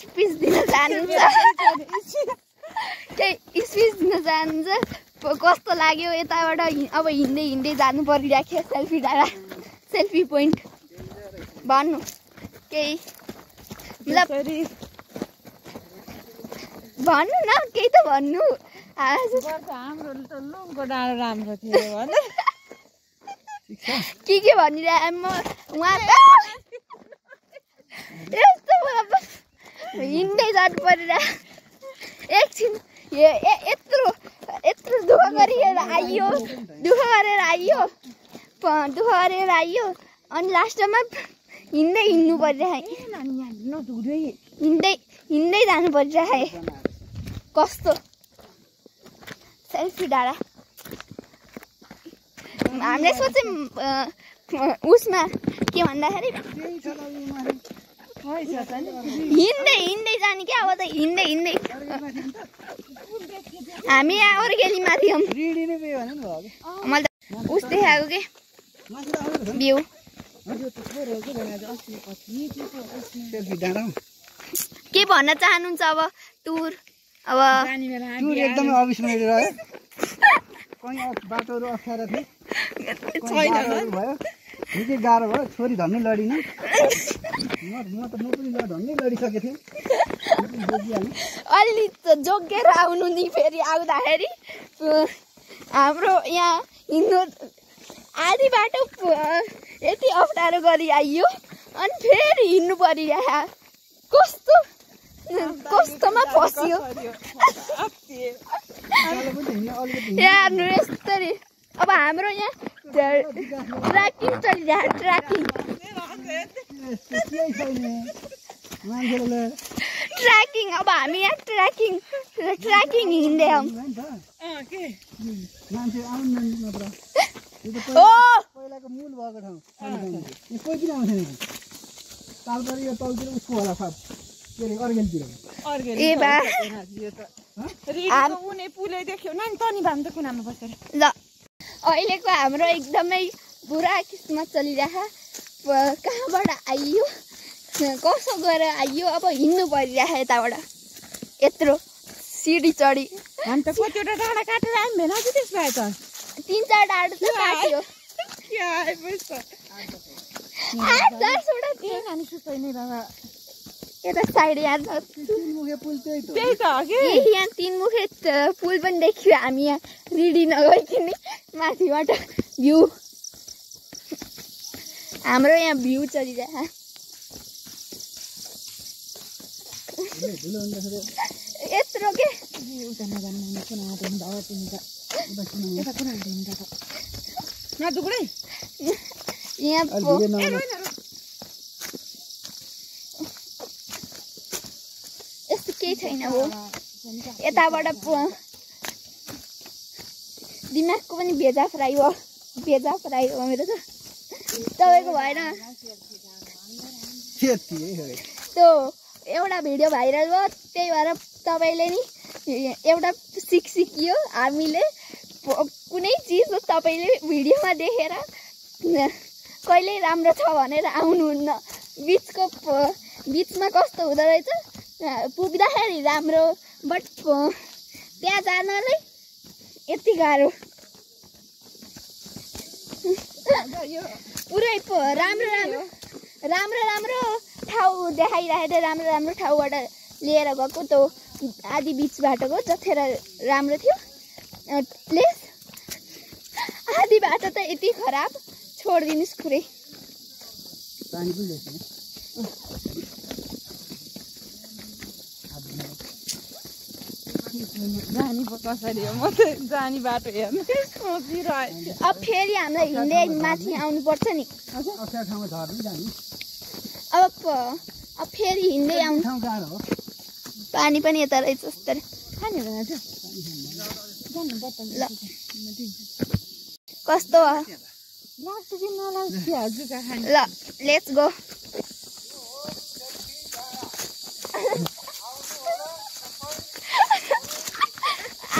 speech दिन चाहनुहुन्छ केही स्पिच दिन चाहनुहुन्छ कस्तो लाग्यो यताबाट अब हिँड्दै हिँड्दै जानु परिरहेको सेल्फी डाँडा सेल्फी पोइन्ट भन्नु केही मतलब भन्नु न केही त भन्नु हाम्रो लुङको डाँडो राम्रो थियो भने के भनिरहे म उहाँ यस्तो हिँड्दै जानु परिरह एकछिन यत्रो दुःख गरेर आइयो अनि लास्टमा हिँड्नु परिरहे हिँड्दै जानु परिरहे कस्तो सेल्फी डाँडा हामीले सोच्यौँ उसमा के भन्दाखेरि हिँड्दै जाने क्या अब त हिँड्दै हामी यहाँ अर्गेलीमा थियौँ मैले त उस देखाएको के भ्यू के भन्न चाहनुहुन्छ अब टुर अब एकदमै अविस्मरणीय रह्यो कहीँ बाटोहरू अप्ठ्यारो थिए भयो निकै गाह्रो भयो छोरी धन्नै लडिन म पनि धन्नै लडिसकेको थिएँ अलि जोगेर आउनु नि फेरि आउँदाखेरि हाम्रो यहाँ हिँड्नु आधी बाटो यति अप्ठ्यारो गरी आइयो अनि फेरि हिँड्नु परिरह्यो कस्तोमा फस्यो हेर्नु यस्तरी अब हाम्रो यहाँ ट्र्याकिङ चलिरहेको ट्र्याकिङ अब हामी यहाँ ट्र्याकिङ हिँड्दै हौँ पहिलाको मूल भएको ठाउँ कोही किन आउँछ नि तालपारी यो तलतिर उसको होला सब के अरे अर्गेलतिर ए बा उनी पुलै देख्यो नि तनी भाम त कुनामा बसेर ल अहिलेको हाम्रो एकदमै बुरा किस्मत चलिरहेको कहाँबाट आइयो कसो गरेर आइयो अब हिँड्नु परिरहेको यताबाट यत्रो सिडी चढी हामी त कतिवटा डाँडा काटेर आयौँ भेना चाहिँ त्यसलाई त 3-4 डाँडा त काट्यो यता साइड यहाँ तीनमुखे पुल पनि देखियो हामी यहाँ रिडी नगइकन माथिबाट भ्यू हाम्रो यहाँ भ्यू चलिरहेको यत्रो के यहाँ यस्तो केही छैन हो यताबाट दिमागको पनि भेजा फ्राई हो मेरो त तपाईँको भएन त्यो एउटा भिडियो भाइरल भयो त्यही भएर तपाईँले नि एउटा सिकियो हामीले कुनै चिज तपाईँले भिडियोमा देखेर कहिले राम्रो छ भनेर आउनुहुन्न बिचमा कस्तो हुँदो रहेछ पुग्दाखेरि राम्रो बट त्यहाँ जानलाई यति गाह्रो पुरै राम्रो ठाउँ देखाइरहेको राम्रो ठाउँबाट लिएर गएको त्यो आधी बिच बाटोको जथेर राम्रो थियो प्लेस आधी बाटो त यति खराब छोडिदिनुहोस् खुरै जानी बाटो हेर्नु अब फेरि हामीलाई हिँड्दै माथि आउनुपर्छ नि अब फेरि हिँड्दै आउनु पानी पनि यता रहेछ जस्तो कस्तो ल लेट्स गो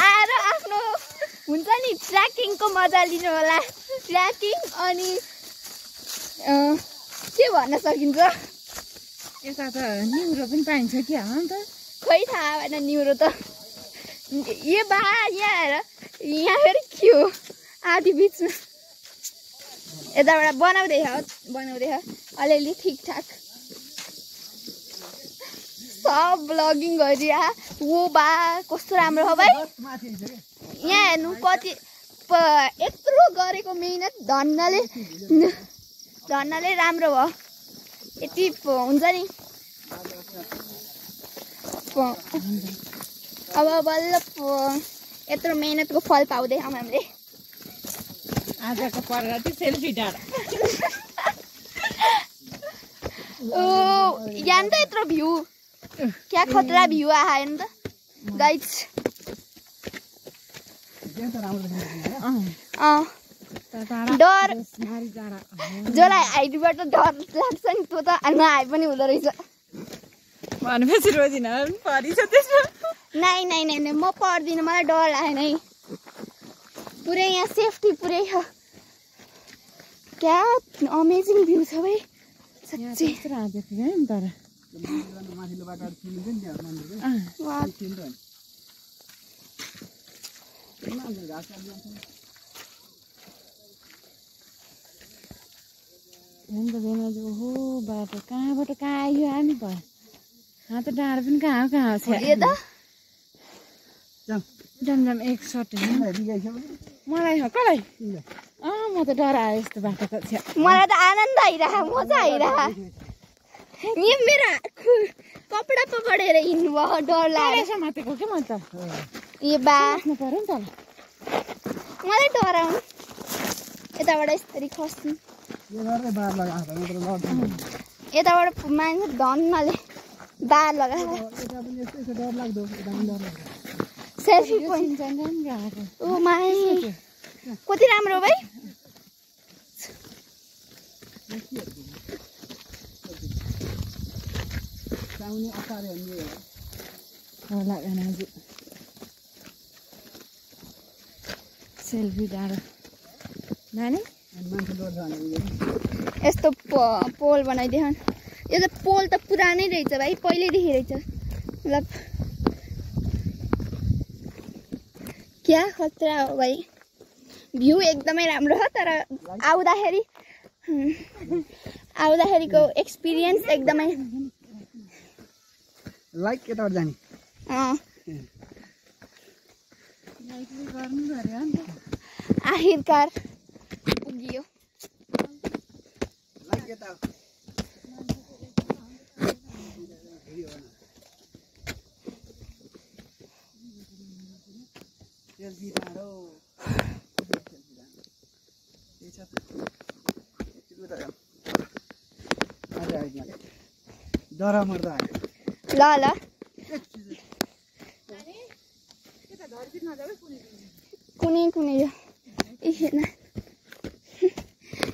आएर आफ्नो हुन्छ नि ट्र्याकिङको मजा लिनु होला ट्र्याकिङ अनि के भन्न सकिन्छ यता त निउरो पनि पाइन्छ कि अन्त खै थाहा भएन निउरो त यो बा यहाँ हेर यहाँ फेरि के हो आधी बिचमा यताबाट बनाउँदै अलिअलि ठिकठाक सब ब्लगिङ गरिरह वो बा कस्तो राम्रो हो भाइ यहाँ हेर्नु कति यत्रो गरेको मेहनत धन्नाले राम्रो भयो यति हुन्छ नि अब बल्ल यत्रो मेहनतको फल पाउँदैछौँ हामीले आजको प्रगति सेल्फी डाँडा यहाँ त यत्रो भ्यू क्या खतरा भ्यू आयो नि त गाइज डर जसलाई हाइटबाट डर लाग्छ नि त्यो त नआए पनि हुँदो रहेछ भनेपछि रोजिन परिछ त्यसमा नाइ म पर्दिनँ मलाई डर लाग्यो नै पुरै यहाँ सेफ्टी पुरै छ क्या अमेजिङ भ्यू छ भाइ साँच्चै तर ओहो बाटो कहाँबाट कहाँ आयो हामी भयो यहाँ त डाँडो पनि कहाँ छ जमजम एक सट मलाई कसलाई म त डरायो यस्तो बाटोको छ मलाई त आनन्द आइरह मजा आइरह यहाँ मेरो कपडा पकडेर हिँड्नु भयो डर लाग्यो समातेको के म त यो बा पर्यो नि त मलाई डराउनु यताबाट यसरी खस्नु यताबाट मान्छे धन्नले बार लगाएर सेल्फी पोइन्ट ओ माई कति राम्रो भाइ सेल्फी डाँडो नानी यस्तो पोल बनाइदियो यो त पोल त पुरानै रहेछ भाइ पहिल्यैदेखि रहेछ मतलब क्या खतरा हो भाइ भ्यू एकदमै राम्रो हो तर आउँदाखेरिको एक्सपिरियन्स एकदमै लाइक यताबाट जाने आखिरकार पुगियो लाइक यता सेल्फी डाँडो डरा मर्दा ल कुनै यो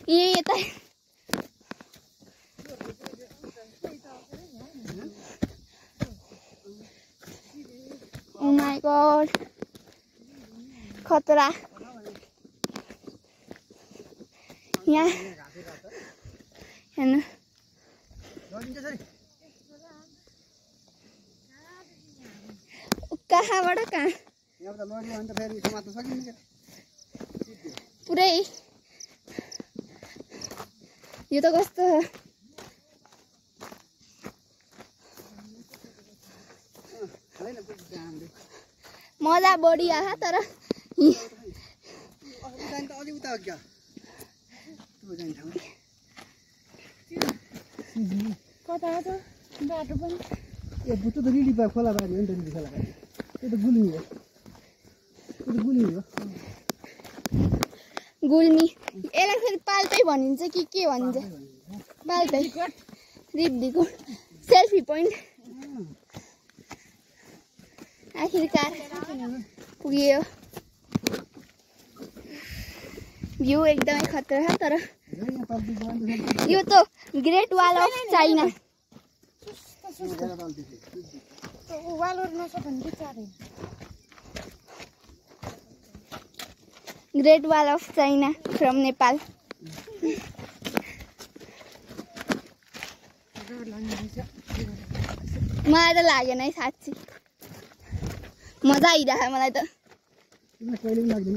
यता ओ माई गॉड खतरा यहाँ हेर्नु कहाँबाट कहाँ पुरै यो त कस्तो मजा बढी आहा तर कता छ बाटो पनि ए बुटो त रिडी पा खोला बारी हो नि त रिडी खोला बारी त्यो त गुल्मी हो गुल्मी यसलाई फेरि पाल्पै भनिन्छ कि के भनिन्छ पाल्पै रिब्दीको सेल्फी पोइन्ट आखिरकार पुग्यो भ्यू एकदमै खतरा छ तर यो त great wall of China great wall of China from Nepal मलाई त लागेन है साँच्ची मजा आइरहेको मलाई त कहिले पनि लाग्दैन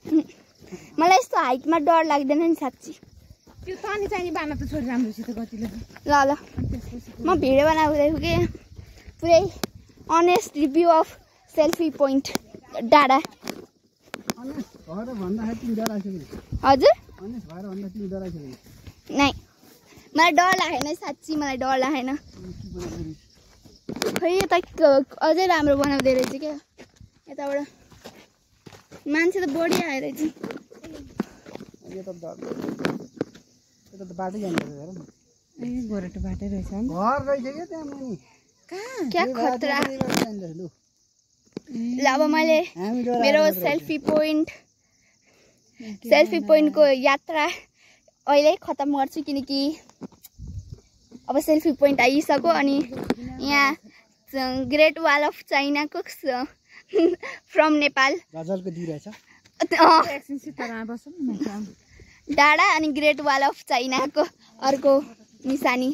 नि मलाई यस्तो हाइटमा डर लाग्दैन नि साँच्ची त्यो तनी चाहिने बाना त छोरी राम्रोसित गतिले ल ल म भिडियो बनाउँदैछु कि पुरै honest review of selfie point डाँडा अनेस्ट भएर भन्दाखेरि तिमी डराइसक्यो हजुर अनेस्ट भएर भन्दा तिमी डराइसक्यो नै मलाई डर लागेन साँच्ची मलाई डर लागेन खै यता अझै राम्रो बनाउँदै रहेछ क्या यताबाट मान्छे त बढी आएर रहेछ यो त बाटो जाँदैछ हेर न ए गोरेटो बाटै रहेछ नि घर रहेछ क्या त्यहाँ मुनि कहाँ क्या खतरा लु ल अब मैले मेरो सेल्फी पोइन्टको यात्रा अहिले खत्तम गर्छु किनकि अब सेल्फी पोइन्ट आइसक्यो अनि यहाँ ग्रेट वाल अफ चाइनाको फ्रम नेपाल गजलको दिइरहेछ एकछिन सितारा बसौँ न डाँडा अनि ग्रेट वाल अफ चाइनाको अर्को निशानी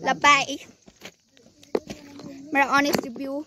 ल बाई मेरो अनेस्ट रिभ्यू